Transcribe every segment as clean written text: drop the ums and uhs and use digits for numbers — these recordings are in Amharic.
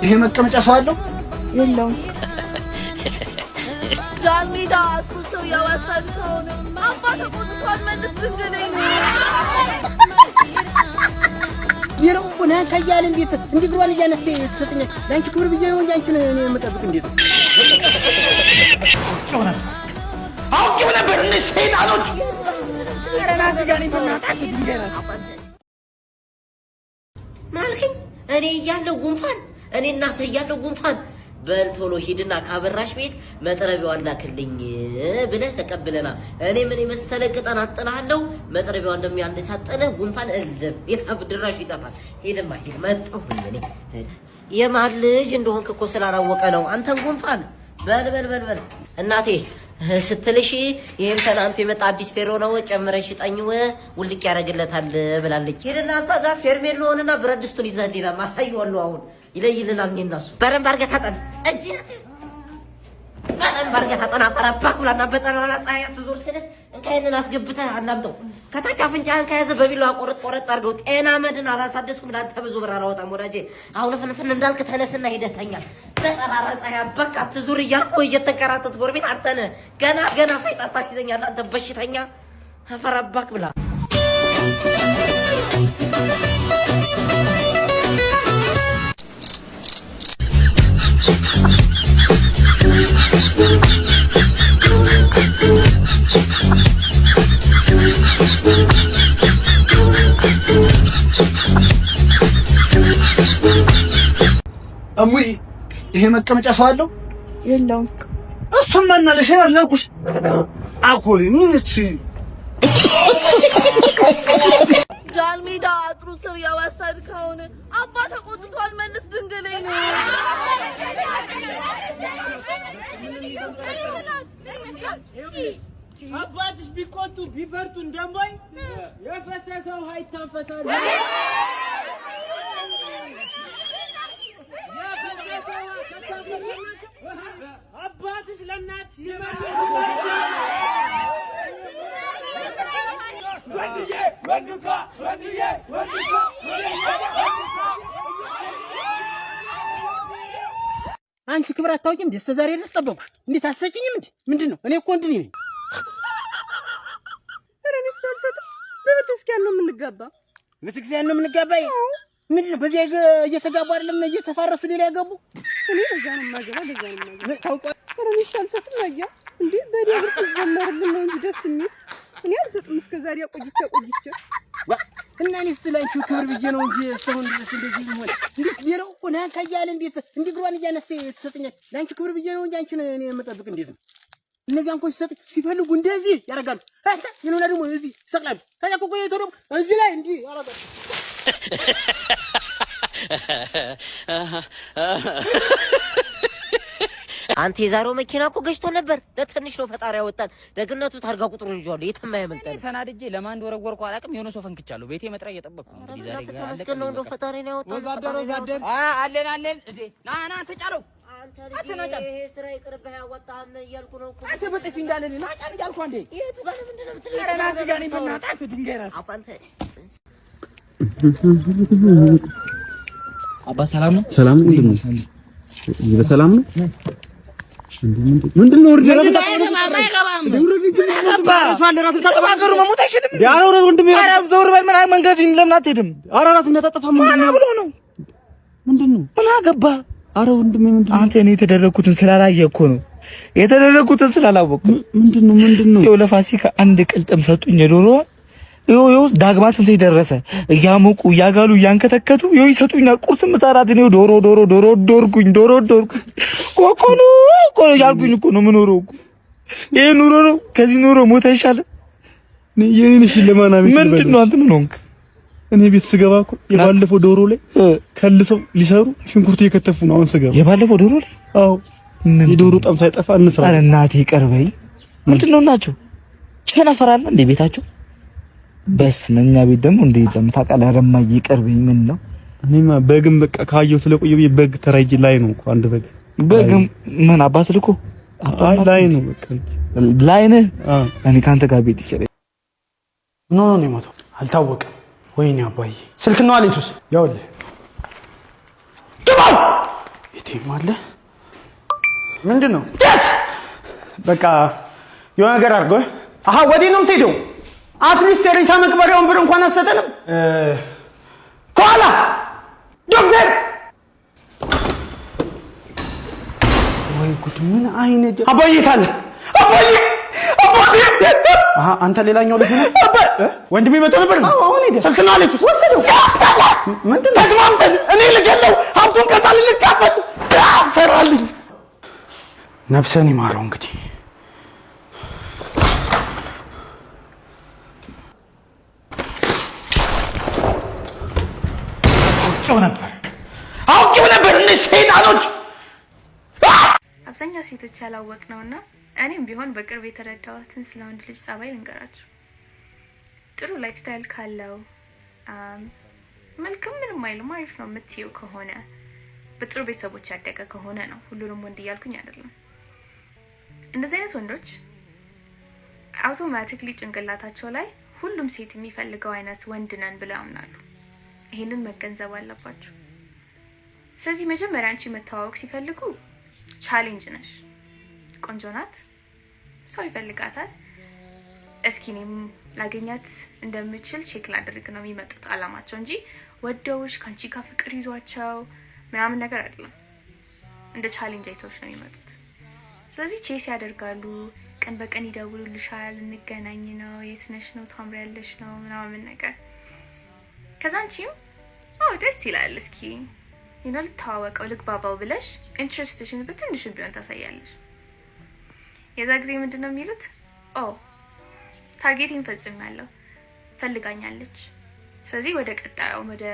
ይሄ መቀመጫ ሰው አለው? የለውም። ጃንሜዳ አጥሩ ስር የወሰድከውን አባ ተቆጥቷል። መልስ ድንግሌን። ይረው ና ከያለ እንዴት እንዲህ እግሯን እያነሳ ትሰጥኛል? ለአንቺ ክብር ብዬ ነው እንጂ አንቺን እኔ የምጠብቅ እንዴት ነው? አውቄው ነበር፣ አውቄው ነበር። እነዚህ ሰይጣኖች። ምን አልከኝ? እኔ እያለሁ ጉንፋን፣ እኔ እናትህ እያለሁ ጉንፋን። በል ቶሎ ሂድና ካበራሽ ቤት መጥረቢያዋን ላክልኝ ብለህ ተቀብለና እኔ ምን የመሰለ ቅጠን አጥልሃለሁ። መጥረቢያዋን እንደሚያንድ ሳጥንህ ጉንፋን እልም የታብ ድራሹ ይጠፋል። ሂድማ ሂድ። መጣሁ እኔ የማን ልጅ እንደሆንክ እኮ ስላላወቀ ነው። አንተን ጉንፋን በል በል በል በል እናቴ ስትልሽ ይህም ትናንት የመጣ አዲስ ፌሮ ነው፣ ጨምረሽ ጠኝው ውልቅ ያደርግለታል ብላለች። ሂድና እዛ ጋር ፌርሜሎንና ብረት ድስቱን ይዘህ ሌላ ማሳየዋለሁ። አሁን ይለይልናል። እኔ እና እሱ በደንብ አድርገህ ታጠን፣ እጅ በደንብ አድርገህ ታጠን። አፈራባክ ብላና በጠራራ ፀሐይ አትዞር ስልህ እንካ ይሄንን አስገብተህ አላምጠው። ከታች አፍንጫህን ከያዘ በቢላዋ ቆረጥ ቆረጥ አድርገው። ጤና መድን አላሳደስኩም። ለአንተ ብዙ ብር አላወጣም ወዳጄ። አሁን ፍንፍን እንዳልክ ተነስና ሂደህ ተኛ። በጠራራ ፀሐይ አበቃ አትዙር እያልኩ እየተንከራተት ጎረቤት አንተ ነህ። ገና ገና ሰይጣን ታስይዘኛለህ አንተ በሽተኛ። አፈራባክ ብላ። እሙዬ፣ ይሄ መቀመጫ ሰው አለው? የለውም። እሱም ማናለሽ አላልኩሽ? አኮሊ ምን እቺ ጃንሜዳ አጥሩ ስር የወሰድከውን አባ ተቆጥቷል። መልስ ድንግሌን። አባትሽ ቢቆጡ ቢፈርጡ እንደሞኝ የፈሰሰ ውሃ ይታፈሳል። የፈሰሰ ውሃ ከታፈሰላቸው አባትሽ ለእናትሽ ወንድዬ ወንድካ ወንድዬ ወንድካ። አንቺ ክብር አታውቂም እንዴ? እስከ ዛሬ ድረስ ጠበቅኩሽ። እንዴት አትሰጪኝም እንዴ? ምንድን ነው? እኔ እኮ ወንድ ነኝ። ኧረ እኔ እሱ አልሰጥም። በቤተክርስቲያን ነው የምንጋባ። ቤተክርስቲያን ነው የምንጋባ? ምንድን ነው በዚያ እየተጋቡ አይደለም እየተፋረሱ ሌላ ያገቡ? እኔ በዛ ነው የማገባ፣ በዛ ነው የማገባ። ምን ታውቋ? ኧረ እኔ እሱ አልሰጥም። አያ እንዴ በደብር ሲዘመርልን ነው እንጂ ደስ የሚል። እኔ አልሰጥም። እስከ ዛሬ ቆይቼ ቆይቼ እና እኔ ስለ አንቺ ክብር ብዬ ነው እንጂ እስካሁን ድረስ እንደዚህ ይሆን እንዴት? ሌላው እኮ ና ከያለ እንዴት እንዲህ እግሯን እያነሳ ትሰጥኛል? ለአንቺ ክብር ብዬ ነው እንጂ አንቺን እኔ የምጠብቅ እንዴት ነው? እነዚያን እኮ ሲሰጥ ሲፈልጉ እንደዚህ ያደርጋሉ። አንተ ይሉና ደግሞ እዚህ ይሰቅላሉ። ከዚያ እኮ ቆይቶ ደግሞ እዚህ ላይ እንዲህ ያደርጋሉ። አንተ የዛሬው መኪና እኮ ገጭቶ ነበር። ለትንሽ ነው ፈጣሪ ያወጣን። ደግነቱ ታርጋ ቁጥሩን ይዤዋለሁ። የትም አያመልጠንም። ተናድጄ ለማን እንደወረወርኩ አላውቅም። የሆነ ሰው ፈንክቻለሁ። ቤቴ መጥሪያ እየጠበቅኩ ነው። እንግዲህ ዛሬ ኧረ ተመስገን ነው እንደው ፈጣሪ ነው ያወጣን። ወዛደር ወዛደር አለን አለን። እንዴ ና ና አንተ ጫለው አንተ ልጅ ይሄ ስራ ይቅርብህ አያዋጣህም እያልኩ ነው እኮ። አንተ በጥፊ እንዳለን ና ጫን እያልኩ አንዴ የቱ ጋር ነው ምንድን ነው የምትለኝ? ኧረ ና እዚህ ጋር ነኝ። በእናትህ አንተ ድንጋይ ራስ አባ አንተ አባ ሰላም ነው? ሰላም ነው። በሰላም ነው። ምንድን ነው? ምን አገባ? ኧረ ወንድሜ ምንድን ነው? አንተ እኔ የተደረግኩትን ስላላየህ እኮ ነው የተደረግኩትን ስላላወቅኩ። ምንድን ነው? ምንድን ነው? ይኸው ለፋሲካ አንድ ቅልጥም ሰጡኝ የዶሮዋ። ይኸው ይኸው ዳግማ ትንሣኤ ደረሰ። እያሞቁ እያጋሉ እያንከተከቱ ይኸው ይሰጡኛል። ቁርስ ምሳራት እኔ ዶሮ ዶሮ ዶሮ ዶርኩኝ ዶሮ ዶርኩኝ ኮኮኑ እኮ ያልኩኝ እኮ ነው የምኖረው እኮ። ይሄ ኑሮ ነው። ከዚህ ኑሮ ሞት አይሻልም? የኔን እሺ ለማን አቤት ምንድን ነው አንተ ምን ሆንክ? እኔ ቤት ስገባ እኮ የባለፈው ዶሮ ላይ ከልሰው ሊሰሩ ሽንኩርት እየከተፉ ነው። አሁን ስገባ የባለፈው ዶሮ ላይ አዎ፣ የዶሮ ጣም ሳይጠፋ እንስራ። ኧረ እናቴ ይቅር በይ። ምንድን ነው ናቸው ቸነፈር አለ እንዴ ቤታቸው? በስመ እኛ ቤት ደግሞ እንደ የለም ታውቃለህ። ኧረ እማዬ ይቅር በይ። ምን ነው እኔማ በግም በቃ ካየሁ ስለቆየ ብዬ በግ ተራይጄ ላይ ነው እኮ አንድ በግ በግም ምን አባት ልኮ አይ ላይ ነው በቃ ላይ ነህ። እኔ ካንተ ጋር ቤት ይችላል። ምን ሆኖ ነው የሞተው? አልታወቀም። ወይኔ አባዬ ስልክ ነው አለኝ። ሱስ ይኸውልህ፣ ግባው ይሄም አለ። ምንድን ነው? በቃ የሆነ ነገር አድርገው። አሀ፣ ወዴት ነው የምትሄደው? At least የሬሳ መቅበሪያውን ብር እንኳን አትሰጠንም። ከኋላ ዶክተር! ወይ ጉድ! ምን አይነት አባዬ የት አለ? አባዬ፣ አባዬ! አሀ፣ አንተ ሌላኛው ልጅ ነህ? ወንድሜ መጥቶ ነበር። አሁን ሄደ። ስልክና አለች ወሰደው። ያስጠላ። ምንድን ነው? ተስማምተን እኔ ልገለው፣ ሀብቱን ከዛ ልንካፈል ሰራልኝ። ነፍሰን ይማረው እንግዲህ። አውቄው ነበር፣ አውቄው ነበር። እነዚህ ሰይጣኖች። አብዛኛው ሴቶች ያላወቅ ነውና እኔም ቢሆን በቅርብ የተረዳኋትን ስለ ወንድ ልጅ ጸባይ ልንገራችሁ። ጥሩ lifestyle ካለው፣ መልክም ምንም አይልም፣ አሪፍ ነው የምትይው ከሆነ፣ በጥሩ ቤተሰቦች ያደገ ከሆነ ነው። ሁሉንም ወንድ እያልኩኝ አይደለም። እንደዚህ አይነት ወንዶች automatically ጭንቅላታቸው ላይ ሁሉም ሴት የሚፈልገው አይነት ወንድ ነን ብለው ያምናሉ። ይሄንን መገንዘብ አለባችሁ። ስለዚህ መጀመሪያ አንቺ መተዋወቅ ሲፈልጉ challenge ነሽ። ቆንጆ ናት፣ ሰው ይፈልጋታል። እስኪ እኔም ላገኛት እንደምችል check ላድርግ ነው የሚመጡት አላማቸው እንጂ ወደውሽ ከአንቺ ጋር ፍቅር ይዟቸው ምናምን ነገር አይደለም። እንደ challenge አይተውሽ ነው የሚመጡት። ስለዚህ chase ያደርጋሉ። ቀን በቀን ይደውሉልሻል። እንገናኝ ነው፣ የት ነሽ ነው፣ ታምሪያለሽ ነው ምናምን ነገር። ከዛ አንቺም አዎ ደስ ይላል፣ እስኪ ልተዋወቀው፣ ልግባባው ብለሽ interest ሽን በትንሹም ቢሆን ታሳያለሽ። የዛ ጊዜ ምንድን ነው የሚሉት? "Oh፣ target ኤን ፈጽሜያለሁ፣ ፈልጋኛለች። ስለዚህ ወደ ቀጣዩ ወደ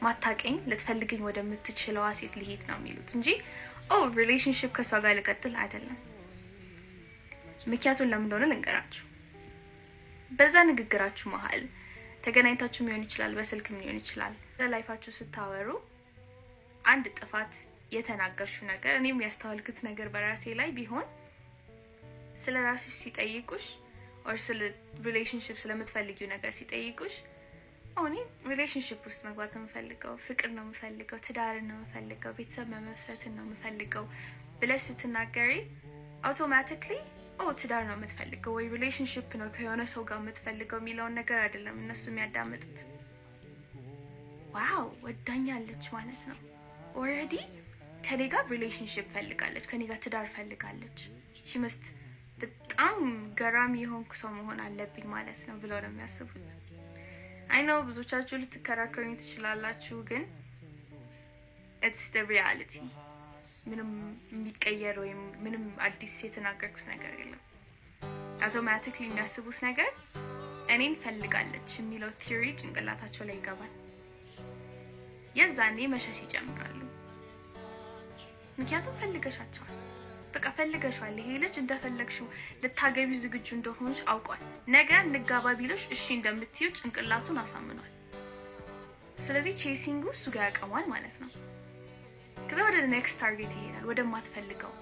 ማታቀኝ ልትፈልገኝ ወደምትችለዋ ሴት ልሂድ" ነው የሚሉት እንጂ "Oh፣ relationship ከእሷ ጋር ልቀጥል" አይደለም። ምክንያቱን ለምን እንደሆነ ልንገራችሁ። በዛ ንግግራችሁ መሀል ተገናኝታችሁም ሊሆን ይችላል፣ በስልክም ሊሆን ይችላል። Life ኣችሁ ስታወሩ አንድ ጥፋት የተናገርሽው ነገር፣ እኔም ያስተዋልኩት ነገር በራሴ ላይ ቢሆን፣ ስለ ራስሽ ሲጠይቁሽ or ስለ relationship ስለምትፈልጊው ነገር ሲጠይቁሽ "እኔ relationship ውስጥ መግባት ነው የምፈልገው፣ ፍቅር ነው የምፈልገው፣ ትዳርን ነው የምፈልገው፣ ቤተሰብ መመስረትን ነው የምፈልገው" ብለሽ ስትናገሪ automatically "Oh፣ ትዳር ነው የምትፈልገው ወይ relationship ነው ከየሆነ ሰው ጋር የምትፈልገው" የሚለውን ነገር አይደለም እነሱ የሚያዳምጡት። "Wow፣ ወዳኛለች ማለት ነው፣ already ከኔ ጋር relationship ፈልጋለች፣ ከኔ ጋር ትዳር ፈልጋለች፣ she must በጣም ገራሚ የሆንኩ ሰው መሆን አለብኝ ማለት ነው" ብለው ነው የሚያስቡት። I know ብዙዎቻችሁ ልትከራከሩኝ ትችላላችሁ፣ ግን it's the reality። ምንም የሚቀየር ወይም ምንም አዲስ የተናገርኩት ነገር የለም። Automatically የሚያስቡት ነገር እኔን ፈልጋለች የሚለው theory ጭንቅላታቸው ላይ ይገባል። የዛኔ መሸሽ ይጀምራሉ። ምክንያቱም ፈልገሻቸዋል። በቃ ፈልገሻል። ይሄ ልጅ እንደፈለግሽው ልታገቢው ዝግጁ እንደሆንሽ አውቋል። ነገ እንጋባ ቢልሽ እሺ እንደምትይው ጭንቅላቱን አሳምኗል። ስለዚህ chasing ኡ እሱ ጋር ያቆማል ማለት ነው። ከዛ ወደ next target ይሄዳል። ወደማትፈልገው፣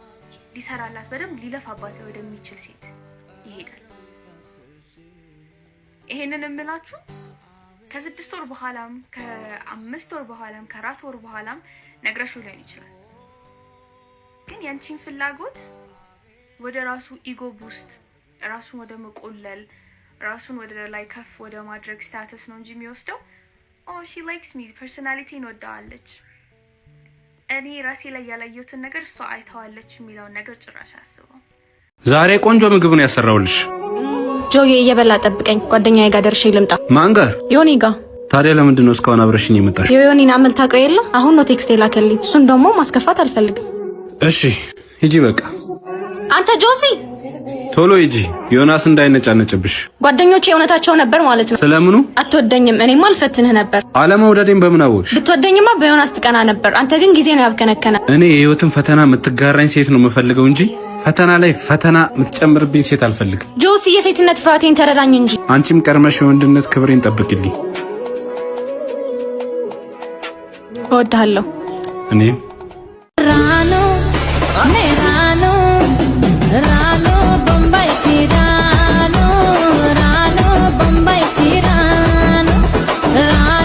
ሊሰራላት በደንብ ሊለፋባት ወደሚችል ሴት ይሄዳል። ይሄንን የምላችሁ ከ6 ወር በኋላም፣ ከ5 ወር በኋላም፣ ከ4 ወር በኋላም ነግረሽው ሊሆን ይችላል። ግን ያንቺን ፍላጎት ወደ ራሱ ego boost፣ ራሱን ወደ መቆለል፣ ራሱን ወደ ላይ ከፍ ወደ ማድረግ status ነው እንጂ የሚወስደው "Oh፣ she likes me፣ personality ን ወደዋለች፣ እኔ ራሴ ላይ ያላየሁትን ነገር እሷ አይተዋለች" የሚለውን ነገር ጭራሽ አያስበውም። ዛሬ ቆንጆ ምግብ ነው ያሰራውልሽ። ጆዬ፣ እየበላ ጠብቀኝ፣ ጓደኛዬ ጋር ደርሼ ልምጣ። ማን ጋር? ዮኒ ጋር። ታዲያ ለምንድን ነው እስካሁን አብረሽኝ የመጣሽ? የዮኒን አመል ታውቀው የለ? አሁን ነው text የላከልኝ። እሱን ደግሞ ማስከፋት አልፈልግም። እሺ ሂጂ በቃ። አንተ ጆሲ! ቶሎ ሂጂ፣ ዮናስ እንዳይነጫነጭብሽ። ጓደኞቼ እውነታቸው ነበር ማለት ነው። ስለምኑ? አትወደኝም። እኔማ አልፈትንህ ነበር። አለመውደዴን በምን አወቅሽ? ብትወደኝማ በዮናስ ትቀና ነበር። አንተ ግን ጊዜ ነው ያብከነከነ። እኔ የህይወትን ፈተና የምትጋራኝ ሴት ነው የምፈልገው እንጂ ፈተና ላይ ፈተና የምትጨምርብኝ ሴት አልፈልግም። ጆሲ፣ የሴትነት ፍርሃቴን ተረዳኝ እንጂ። አንቺም ቀድመሽ የወንድነት ክብሬን ጠብቂልኝ። እወድሃለሁ። እኔም። రాను బొంబాయికి రాను, రాను బొంబాయికి రాను, రాను.